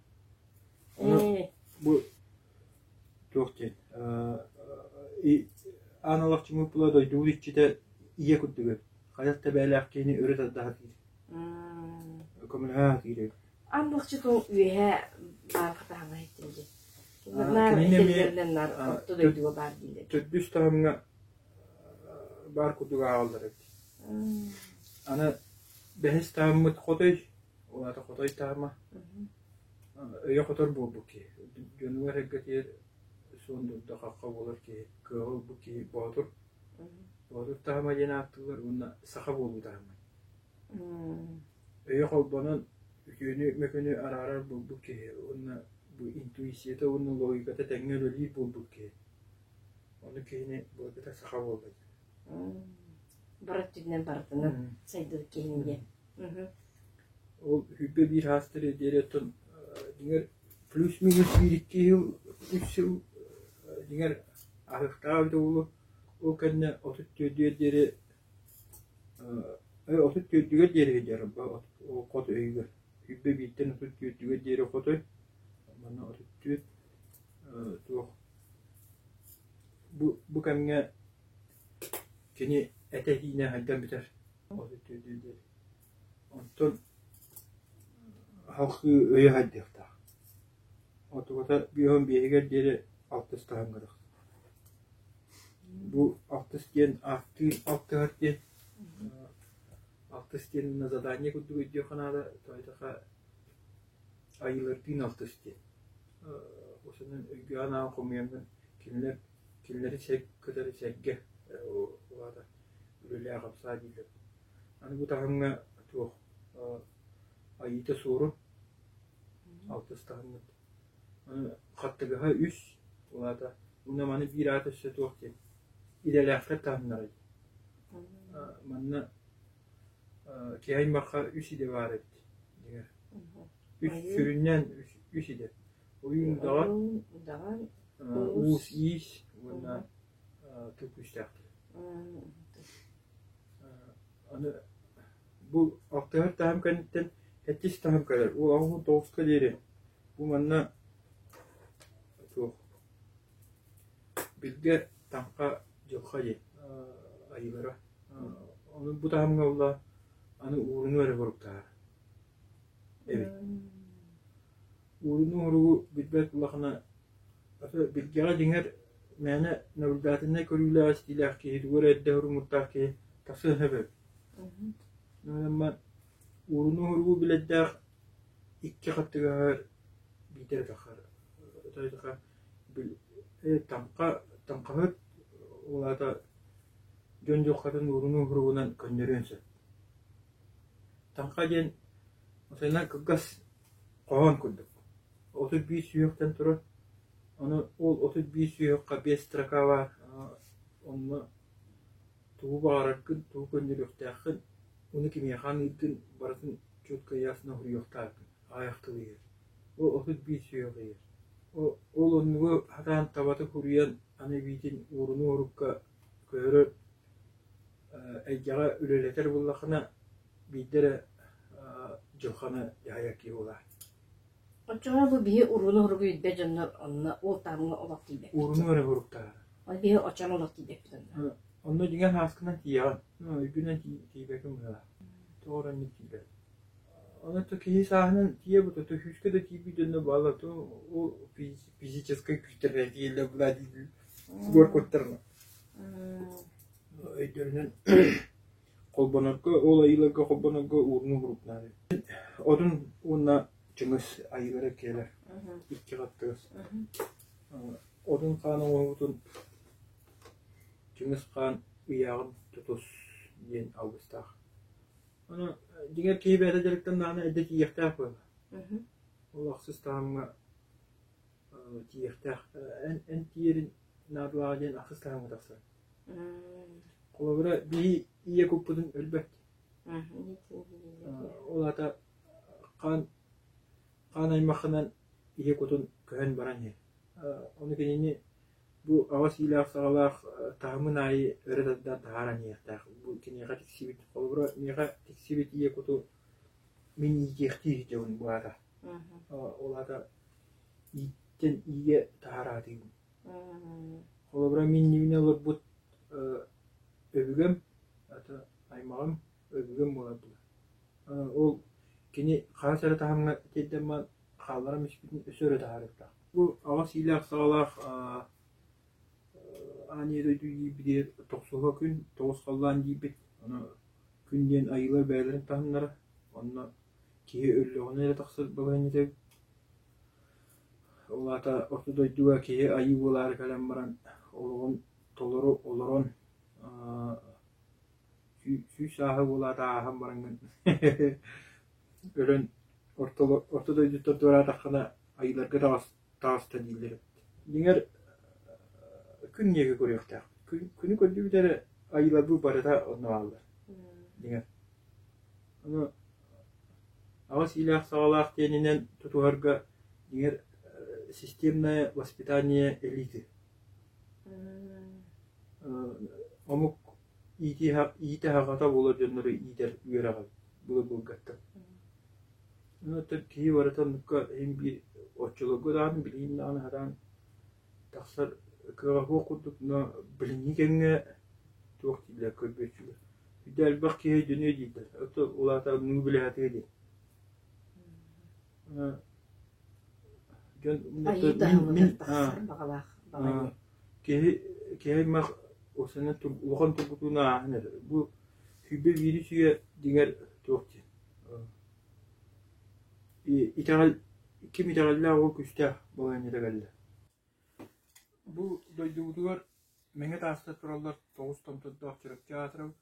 [SPEAKER 2] Ону бу туох диэн аан алахчын була дойдубут иччитэ ийэ курдук эбит. Хайах да бэйэлээх киһини өрө тарда сатыыр. Көмөлөһө сатыыр эбит.
[SPEAKER 1] Амбахчы тыл үөһэ баар хатаһаҥа иһиттим дии. Наар
[SPEAKER 2] Кинини эмиэ
[SPEAKER 1] этэллэринэн наар орто дойдуга баар дииллэр.
[SPEAKER 2] Төрдүс таһымҥа баар курдук ааҕаллар эбит. Аны бэһис таһыммыт хотой, ол аата хотой таһыма. Өйө хотор буолбут киһи. Дьонугар эргэтигэр суон дурда хахха буолар киһи, кыаҕы ылбыт киһи боотур. Боотур таһыма диэн ааттыыллар уонна саха буолуу таһыма. Өйө холбонон үтүөнү-мөкүнү араарар буолбут киһи уонна бу интуицията уонна логиката тэҥҥэ үлэлиир буолбут киһи. Ону киһини былыргыта саха буолла диэн.
[SPEAKER 1] Бары өттүнэн барытынан сайдыбыт киһини диэн.
[SPEAKER 2] Ол сүүрбэ биир саастары диэри оттон дьиҥэр плюс-минус биир-икки сыл, үс сыл дьиҥэр аһыахтаах эбитэ буолуо. Ол кэннэ отут түөрдүгэр диэри отут түөрдүгэр диэри сылдьар хот өйүгэр. Сүүрбэ бииртэн отут түөрдүгэр диэри хотой. Манна отут түөрт туох бу бу кэмҥэ кини этэ-сиинэ хайдан бүтэр отут түөрдүгэр диэри. Онтон халкыы өйө хайдыахтаах. Отугата биэһин биэһигэр диэри алтыс таһымҥа тахсар. Бу алтыс диэн ааттыыр алтыһар диэн алтыс диэн на задание курдук өйдүөххэ наада, тоҕо диэтэххэ айыылардыын алтыс диэн. Осунан өйгө-анаан хомуйаммын кинилэр кинилэри кытары сэргэ улаата үлэлээ-хамсаа дииллэр. Аны бу таһымҥа туох айыыта суорун алтыс таһыммыт. Аны хаттыгаһа үс улаата уонна маны биир аата өссө туох диэн идэлээхтэр таһымнара Манна киһи аймахха үс идэ баар эбит дьиҥэр. Үс сүрүннээн үс идэ. Ойуун удаҕан, уус иис уонна тыл күүстээхтэр. Аны бу алтыһар таһым кэнниттэн сэттис таһым кэлэр. Ол 89-ка диэри бу манна туох Билгэ таҥха дьылҕа диэн айыылара. Ону бу таһымҥа буолла аны уурунуу эрэ хоруктаһар эбит. Уурунуу хоругу билбэт улахана билгэҕэ дьиҥэр мээнэ наблюдательнай көрүүлээх истиилээх киһи тугу эрэ эрдэ хоруммуттаах киһи тахсыан сөп эбит. Уурунуу хоругу билэрдээх икки хаттыгаһар биитэр тахар Таҥха таҥхаһыт ол аата дьон дьылҕатын уурунуу-уһуругунан көннөрүөн сөп. Таҥха диэн осойунан кылгас хоһоон курдук. 31 сүһүөхтэн турар. Ону ол 31 сүһүөххэ биэс строка баар. Онно тугу баҕараргын, тугу көннөрүөхтээххин, ону кимиэхэ аныыргын барытын четко ясно суруйуохтааххын. Аҕыйах тыл иһэр. Ол 31 сүһүөх иһэр. Ол оннугу сатаан табатык уруйан, аны эбиитин уурунуу орукка көһөрөр эйгэҕэ үлэлэтэр буоллаххына, биирдэ эрэ дьылҕаны дьаһайар киһи буолаар.
[SPEAKER 1] Оччоҕо бу биһи урууну уругу билбэт дьоннор онно ол таһымҥа олох тиийбэппит.
[SPEAKER 2] Урууну эрэ уруктаһар.
[SPEAKER 1] Ол биһи оччоҕо олох тиийбэппит онно.
[SPEAKER 2] Онно дьиҥэр һааскынан тиийэҕин. Өйгүнэн тиийбэккин быһыылаах. Тоҕо эрэ оннук тиийбэт. Ону то киһи сааһынан тиийэ бу то күүскэ да тиийбит дьонно бааллар то ол физическэй күүстэринэн тиийэллэр була дииллэр буор куттарына өйдөрүнэн холбонорго ол айыыларга холбонорго уурунуу уһуруктаах Одун уонна Чыҥыс айыылара киэлэр икки хаттыгас Одун хаан оҥоһуутун Чыҥыс хаан ыйааҕын тутус диэн алгыстаах Ону дьиҥэр киһи бэйэтэ дьарыктаннаҕына эрдэ тиийиэхтээх буолла. Ол ахсыс таһымҥа тиийиэхтээх. Эн эн тиийэрин наадалааҕа диэн ахсыс таһымҥа тахсар. Холобура, биһи ийэ куппутун өлбөт. Ол аата хаан хаан аймаххынан ийэ кутун көһөн баран иһэр. Ону кинини Бу аҕыс иилээх-саҕалаах таһымын аайы өрө тардан таһааран иһиэхтээх. Бу киниэхэ тиксибит, холобура, миэхэ тиксибит ийэ куту мин иитиэхтии сылдьабын бу аата. Ол аата ииттэн иигэ таһаараатыыбын. Холобура, мин иннибинэ олорбут өбүгэм, ата аймаҕым өбүгэм буолар буолар. Ол кини хаһыс эрэ таһымҥа тиэрдэн баран хаалларан испитин өссө өрө таһаарыахтаах. Бу аҕыс иилээх-саҕалаах аан ийэ дойду диирбитигэр тохсуһа күн, тоҕус халлаан диирбит. Ону күн диэн айыылар бэйэлэрин таһымнара. Онно киһи өллөҕүнэ эрэ тахсар балаһыанньата эбит. Ол аата орто дойдуга киһи айыы буолаары кэлэн баран олоҕун толору олорон сүүс сааһа буолаата ааһан бараҥҥын өлөн орто дойдуттан туораатаххына айыыларга таҕыста дииллэр эбит. Дьиҥэр күн диэки көрүөхтээх. Күнү көрдүбүт эрэ айыыларбыт барыта онно бааллар. Дьиҥэр. Ону аҕыс иилээх-саҕалаах диэнинэн тутуһарга дьиҥэр системное воспитание элиты. Омук иитэ-аҕата буолар дьоннору иитэр үөрэҕэ былыр-былыргаттан. Оттон киһи барыта оннукка иһин биир оччолорго даҕаны билигин даҕаны сатаан тахсар кыаҕа суох курдук, но билиҥҥи кэмҥэ туох дииллэр көрбүөччүлэр Үрдэ элбэх киһи өйдөнүө дииллэр, оттон улаата оннугу билэ сатыа диэн. Дьон мин
[SPEAKER 1] баҕалаах баҕайы.
[SPEAKER 2] Киһи киһи аймах улахан тургутууну ааһан эрэр. Бу 21 үйэ дьиҥэр туох диэн итэҕэл Ким итэҕэллээх ол күүстээх балаһыанньата кэллэ. Бу дойдубутугар Мэҥэ таастар тураллар тоҕус томтордоох Чурапчы аатырабыт.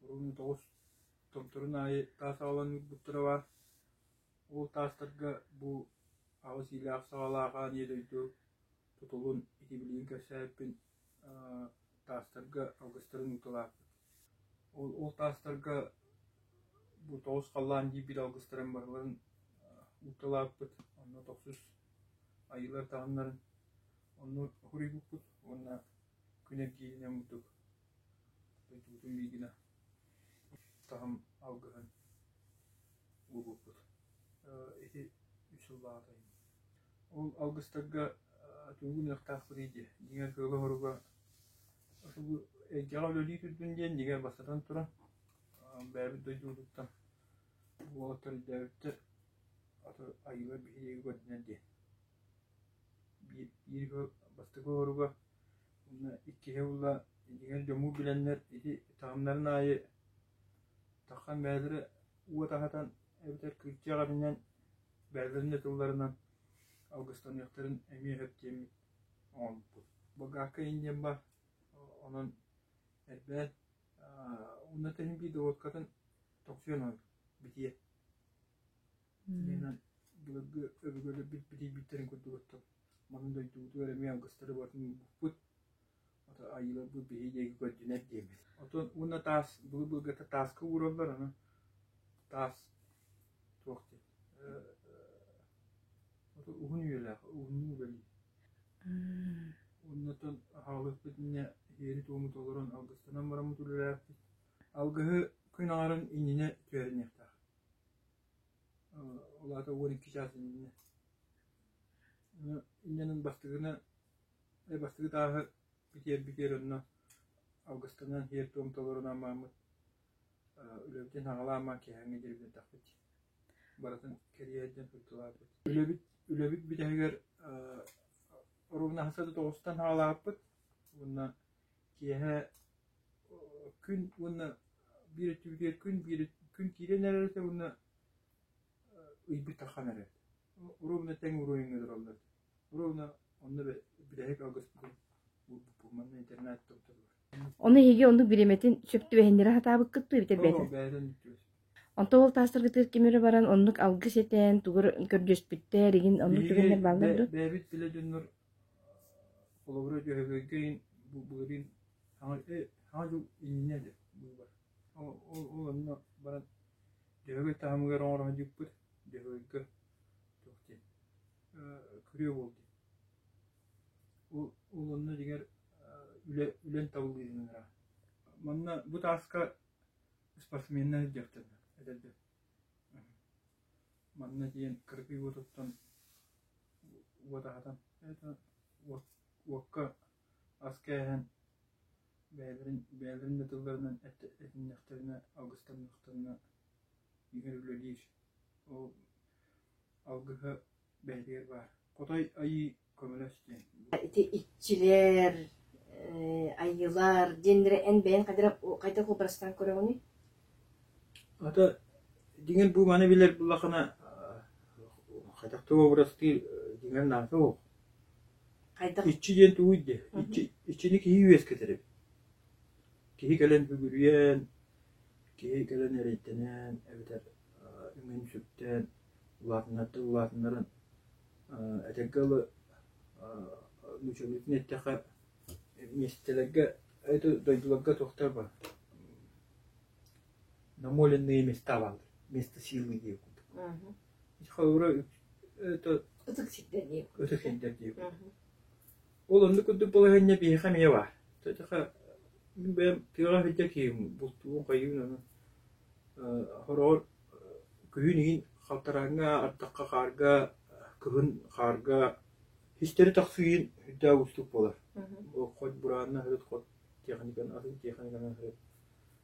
[SPEAKER 2] Урун тоҕус томторун аайы таас аҕалан уурбуттара баар. Ол таастарга бу аҕыс иилээх саҕалаах аан ийэ дойду тутулун ити билигин кэпсээбиппин таастарга алгыстарын ыыталаабыт. Ол, ол таастарга бу тоҕус халлаан диирбит алгыстарын барыларын ыыталаабыппыт. Онно тохсус айыылар таһымнарын онно суруйбуппут уонна күн эргииринэн курдук дойдубутун биир гына таһым алгыһын уурбуппут. Ити үс сыллааҕыта Ол алгыстарга тугу гыныахтаахпытый диye, дьиҥэр кыала-хоруга бу эйгэҕэ үлэлии турдун диэн дьиҥэр бастатан туран бэйэбит дойдубутуттан уолаттар өйдөөбүттэр аты айыылар биһиги көрдүнэр диэн. Биир биир бастакы хоруга уонна иккиһэ буолла дьиҥэр дьоммут билэннэр ити таһымнарын аайы таххан бэйэлэрэ уот аһатан эбэтэр кырдьаҕ эринэн бэйэлэрин да тылларынан алгыстаныахтарын эмиэ сөп диэммит оҥорбуппут. Болгарка иин диэн баар, онон эрбээн уонна тэһин биир доводкатын тохсуйан оҥор битиэ. Иннинэн былыргы өбүгэлэрбит битийбиттэрин курдук оттон манан дойдубутугар эмиэ алгыстары барытын уурбуппут. Ото айыыларбыт биһи диэки көрдүнэр диэммит. Отон уонна таас былыр-былыргыта тааска уураллар, аны таас туох диэн уһун үйэлээх, уһуннук үлэлиир. Оннуттан аһаҕалыахпыт иннинэ иһиэри-туому толорон алгыстанан бараммыт үлэлээхпит. Алгыһы күн аҥарын иннинэ түһэриниэхтээх. Ол аата 12 чаас иннинэ. Иннинэн бастакына бастакы тааһы бүтэр-бүтэр онно алгыстанан иһиэр-туом толорон аммааммыт үлэбитин саҕалаан киэһээҥҥи диэри бүтэрдэхпит. Барытын кэрийэ сылдьан сылдьылаабыт. Үлэбит үлэбит бүтэһигэр оруобуна хаста да тоҕустан саҕалаабыппыт уонна киэһэ күн уонна биир өттүбүтүгэр күн биир күн киирэн эрэр этэ уонна ыйбыт таххан эрэр. Оруобуна тэҥ уруойуҥҥа тураллар. Оруобуна онно бүтэһик алгыспытын уурбуппут манна интернат томторугар.
[SPEAKER 1] Ону эһиги оннук бириэмэтин сөп түбэһиннэрэ сатаабыккыт дуу эбэтэр бэйэтин?
[SPEAKER 2] Бэйэтин түбэс.
[SPEAKER 1] Онтон ол таастаргытыгар ким эрэ баран оннук алгыс этэн, тугу эрэ көрдөспүттэр, игин оннук
[SPEAKER 2] Биһиги
[SPEAKER 1] түгэннэр бааллар дуо?
[SPEAKER 2] бэйэбит билэ дьоннор холобура Дьөһөгөйгө иһин бу былырыын саҥа саҥа дьыл иннинэ этэ быыбар. Ол ол онно баран Дьөһөгөй таһымыгар оҥоро сылдьыбыппыт. Дьөһөгөйгө туох диэн күрүө буол диэн. Ол ол онно дьиҥэр үлэ үлэн табыллыытын ыҥыраа. Манна бу тааска спортсменнар сылдьыахтара эдэрдэр. Манна тиийэн кыракый уотуттан уот аһатан уокка ас кээһэн бэйэлэрин бэйэлэрин да тылларынан этиннэхтэринэ алгыстаннахтарына дьиҥэр үлэлиир. Ол алгыһа бэйэтигэр баар. Хотой айыы көмөлөс диэн.
[SPEAKER 1] Ити иччилэр, айыылар диэннэрэ эн бэйэҥ хайдах хайдах уобарастаан көрөҕүнүй?
[SPEAKER 2] Ата дьиҥэр бу маны билэр буллахына хайдах да уобарастыыр дьиҥэр наада суох.
[SPEAKER 1] Хайдах?
[SPEAKER 2] Иччи диэн тугуй диэ? Иччи иччини киһи үөскэтэр эбит. Киһи кэлэн бүгүрүйэн, киһи кэлэн эрэйдэнэн эбэтэр үҥэн-сүктэн улаатыннарда улаатыннаран этэргэ дылы нууччалыытын эттэххэ миэстэлэргэ это дойдуларга туохтар бар намоленные места бааллар место силы диир курдук холобура это
[SPEAKER 1] Ытык сирдэр диир
[SPEAKER 2] ытык сирдэр диир курдук ол оннук курдук балаһыанньа биһиэхэ эмиэ баар мин бэйэм тыаҕа сылдьар киһим бултуубун хайыыбын аны Хороҕор күһүн иһин халтарааҥҥа, ардахха, хаарга, кыһын хаарга систэри тахсыы иһин сүрдээх уустук буолар. Хоть бураанынан сырыт, хоть техниканы атын техниканан сырыт,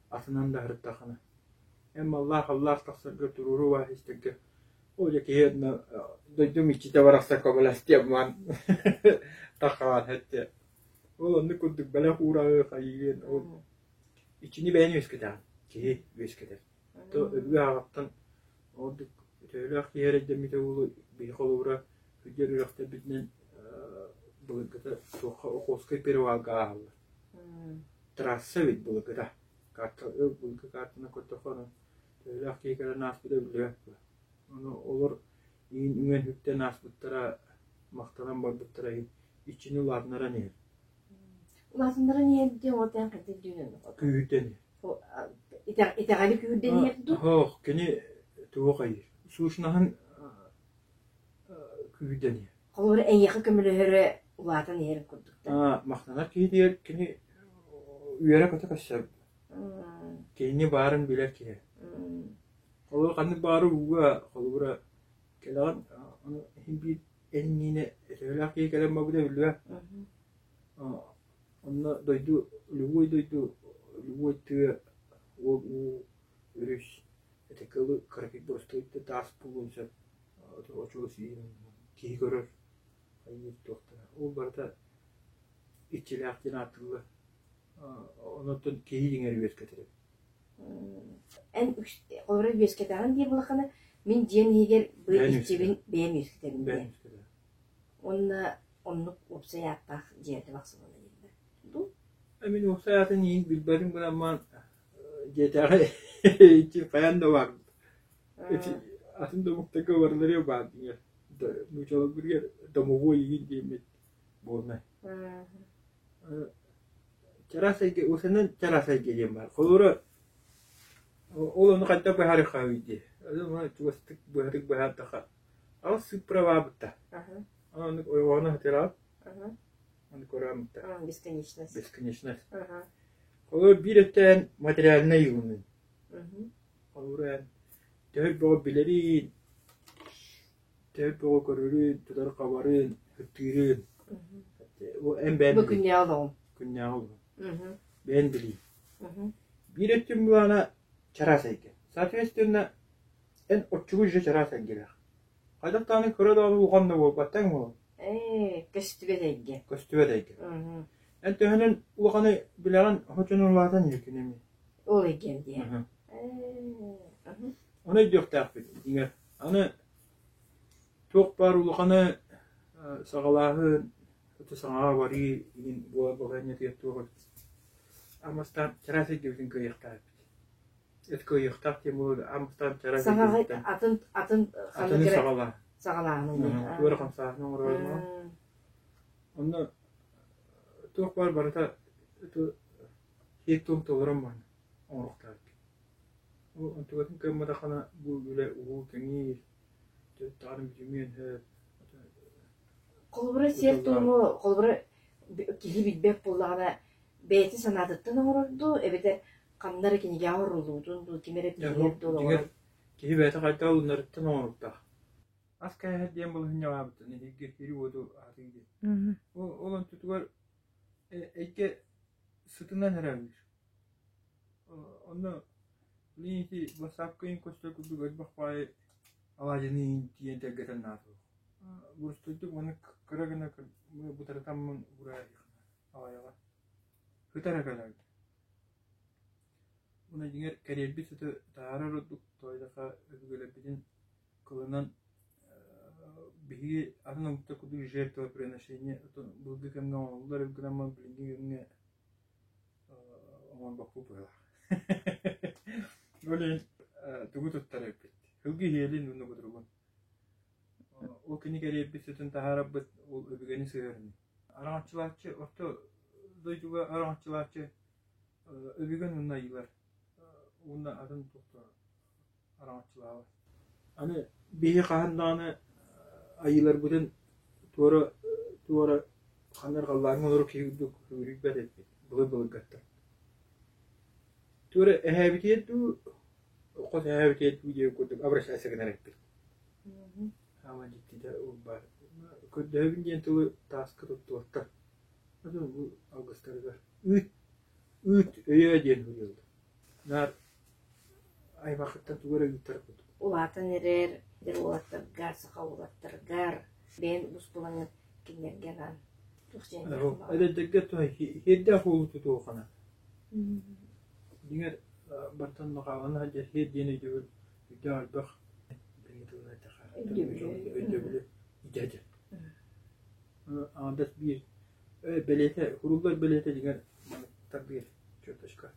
[SPEAKER 2] атынан да сырыттаххына. Эн маллаах-аллаах тахсарга туруору баар систэргэ ол дьэ киһи онно дойдум иччитэ барахсан көмөлөстүө маан таххаҕан эттэ. Ол оннук курдук бэлэх уураҕы хайыыгын ол Иччини бэйэни үөскэтэҕин, киһи үөскэтэр. То өбүгэ аҕаттан ордук Төһөлөөх киһи эрэйдэммитэ буолуой, биһи холобура сылдьар үрэхтэрбитинэн былыргыта туохха Охотскай перевалга ааһаллар. Трасса эбит былыргыта. Карта былыргы картанан көрдөххө онон төһөлөөх киһи кэлэн ааспыта биллибэт дуо. Ону олор иин үҥэн-үктэн ааспыттара, махтанан барбыттара иһин иччини улаатыннаран иһэр.
[SPEAKER 1] Улаатыннаран иһэр диэн ол тээн хайдах дьүнэн
[SPEAKER 2] Күүһүрдэн иһэр.
[SPEAKER 1] Итэҕэли күүрдэн иһэр дуу?
[SPEAKER 2] Суох, кини тугу хайыыр? Сущноһын күүрдэн иһэр.
[SPEAKER 1] Холобура, эйиэхэ көмөлөһөрө улаатан иһэр курдук да?
[SPEAKER 2] Махтанар киһитигэр кини үөрэ-көтө көрсөр. Киһини баарын билэр киһи. Холобура, ханнык баары ууга, холобура, кэлэҕин, ону иһин биир энньиинэ төһөлөөх киһи кэлэн барбыта биллибэт. Онно дойду, любой дойду, любой тыа, уол уу, өрүс ити кылы кыракый боростуойда таас буолуон сөп, очуос киһи көрөр, хайыыр туохтара. Ол барыта иччилээх диэн ааттыыллар. Онуттан киһи дьиҥэр үөскэтэр эбит.
[SPEAKER 1] Эн олору үөскэтэҕин диир буоллаххына, мин дьиэм иһигэр бу иччибин бэйэм үөскэтэбин диэн. Уонна оннук уопсай ааттаах дьиэтэ тахсыбына дииллэр. Дуу?
[SPEAKER 2] Мин уопсай аатын иһин билбэтим гынан дьиэтээҕи иччи хайаан да баар. Атын да омуктарга барыларыгар баар дьиҥэр. Нуучаларбытыгар домовой игин диэммит буолунай. Чараас эйгэ, уосанан чараас эйгэ диэн баар. Холобура, ол ону хайдах быһаарыаххаһый дии. Чугастык быһатык быһаардахха Аҕыс сыыппаралаабыта. Оннук ойоҕоһун хатыраат. Аны көрөөмүттэ.
[SPEAKER 1] Бесконечность.
[SPEAKER 2] Бесконечность. Холобур биир өттөөн материальнай юунун. Холобур эн төһө бөҕө билэриин, төһө бөҕө көрөрүн, тутар-хабарын, ытыырын. Эн бэйэн
[SPEAKER 1] Бу күннээҕи олоҕум.
[SPEAKER 2] Күннээҕи олоҕум. Бэйэн билии. Биир өттүн былаана чараас эйгэ. Соответственно, Эн оччугуй же чараас эйгэлээх. Хайдах даҕаны кыра даҕаны улахан да буолбаттаҥ буолан.
[SPEAKER 1] Ээ, көстүбэт эйгэ.
[SPEAKER 2] Көстүбэт эйгэ. Эн төһөнөн улаханы билэҕин, оччонон улаатан иһиккин эмиэ.
[SPEAKER 1] Ол эйгэм диye.
[SPEAKER 2] Ону өйдүөхтээхпит, дьиҥэр. Аны туох баар улаханы саҕалааһын, саҥаҕа барыы иһин буолар балаһыанньатыгар туох эбит. Амастаан чараас эйгэбитин кыайыахтаахпыт. Эт кыайыахтаах диэн буолуо аан чараас
[SPEAKER 1] Саҥаҕа атын атын
[SPEAKER 2] атыны саҕалаа.
[SPEAKER 1] Саҕалааһын
[SPEAKER 2] Туора хамсааһын оҥорорун. Онно туох баар барыта сиэр-туом толорон баран оҥоруохтаах эбит. Ол онтукатын кыамматаххына бу үлэ уһуу кэҥиир, даҕаны бүтүмүөн сөп.
[SPEAKER 1] Холобура сиэр-туому холобура киһи билбэт буоллаҕына бэйэтин санаатыттан оҥорор дуу эбэтэр Ханна эрэ кинигэҕэ ууруллубутун дуу, ким эрэ тиийэр дуу
[SPEAKER 2] Дьиҥэр, киһи бэйэтэ хайдах ылынарыттан оҥоруктаах. Ас кээһэр диэн балаһыанньалаабыттан эһиги сири-уоту аһатыы диэн. Ол, ол онтутугар эйгэ сытынан эрэ аһыыр. Онно билигин ити бассаапка иһин көстөр курдук элбэх баайы алаадьыны иһин тиийэн тэлгэтэн наада. Боростуойдук маны кыра гына бытарытаммын уураа аҕайаҕа. Сытар эрэ кэлээбит. Уонна дьиҥэр кэриэрбит сыты таһаарар ордук, тоойдохо өбүгэлэрбитин кылынан биһиги атын омуктар курдук жертвоприношение былыргы кэмҥэ оҥоһуллар эбит гынан баран билиҥҥи кэмҥэ оҥорбоппут быһыылаах. Ол иһин тугу туттар эбиппит? Сылгы иһиэлин уонна кутуругун. Ол кини кэриэрбит сытын таһаарарбыт ол өбүгэни сыһыарыныы. Араҥаччылааччы орто дойдуга араҥаччылааччы өбүгэн уонна айыылар уонна атын туохтар араҥаччылаабат. Аны биһи хаһан даҕаны айыыларбытын туора туора ханна эрэ халлааҥҥа олорор киһи курдук сүгүрүйбэт эбиппит былыр-былыргаттан. Туора эһээбитигэр дуу, хос эһээбитигэр дуу диэн курдук обращайся гынар эбиппит. Саамай дьиктитэ ол баар. Көрдөһөбүн диэн тылы тааска туттубаттар. Бу алгыстарыгар ыыт, ыыт өйөө диэн суруйаллар. Наар аймахыттан тугу эрэ ыыттар курдук.
[SPEAKER 1] Улаатан эрэр эдэр уолаттарга, саха уолаттарыгар бэйэн ус булаҥҥын кинилэргэ анаан туох диэн
[SPEAKER 2] Эдэрдэргэ сиэрдээх уолу тутуоххана. Дьиҥэр бартан нохааҕына сылдьар сиэр диэн өйдөбүл өйдөөх элбэх билиҥҥи тылынан. Өйдөбүлү идэтэ. Аҥардас биир бэлиэтэ, куруллар бэлиэтэ дьиҥэр тардыыр черточка.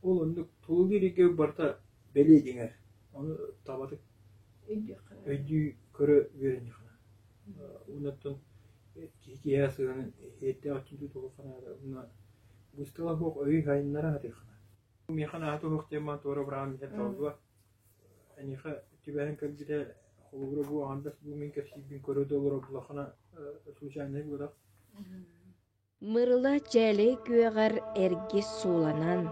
[SPEAKER 2] Ол оннук тулалыыр эйгэ барыта бэлиэ дьиҥэр. Ону табатык өйдүү көрө үөрэниэххэ Уоннаттан киһи киһиэхэ сыһыанын иһиттээх өттүн тутуһуохха наада уонна быыстала суох өйү сайыннара сатыахха наада. Миэхэ наада суох диэн баран туора быраҕан иһэр табыллыбат. Эйиэхэ түбэһэн кэлбитэ холобура бу аҥардас бу мин кэпсиирбин көрө да олорор буоллаххына случайнай буолар.
[SPEAKER 1] Мырыла чээлэй күөҕэр эргис сууланан,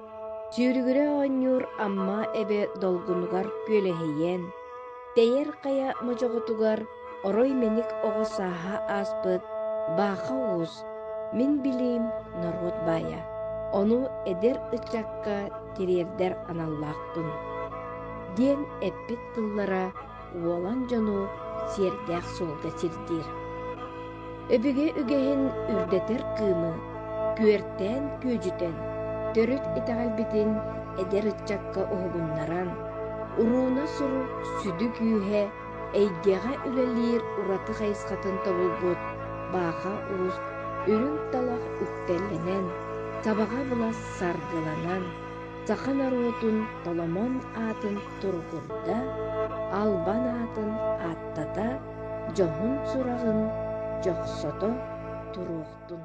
[SPEAKER 1] сүүрүгүрэ оонньуур Амма эбэ долгунугар күөлэһийэн, тэйэр хайа модьоҕотугар орой мэник оҕо сааһа ааспыт Бааха Уус, мин билиим норуот баайа, ону эдэр ыччакка тириэрдэр аналлаахпын, диэн эппит тыллара уолан дьону сиэрдээх суолга сирдиир. Өбүгэ үгэһин үрдэтэр кыымы күөртээн күөдьүтэн, төрүт итэҕэлбитин эдэр ыччакка уһугуннаран, урууна сурук сүдү күүһэ эйгэҕэ үлэлиир ураты хайысхатын тобулбут Бааха Уус үрүҥ талах үктэллэнэн, табаҕа былас саргыланан, саха норуотун толомон аатын туругурда, албан аатын ааттата, дьоһун сураҕын дьохсото туруохтун.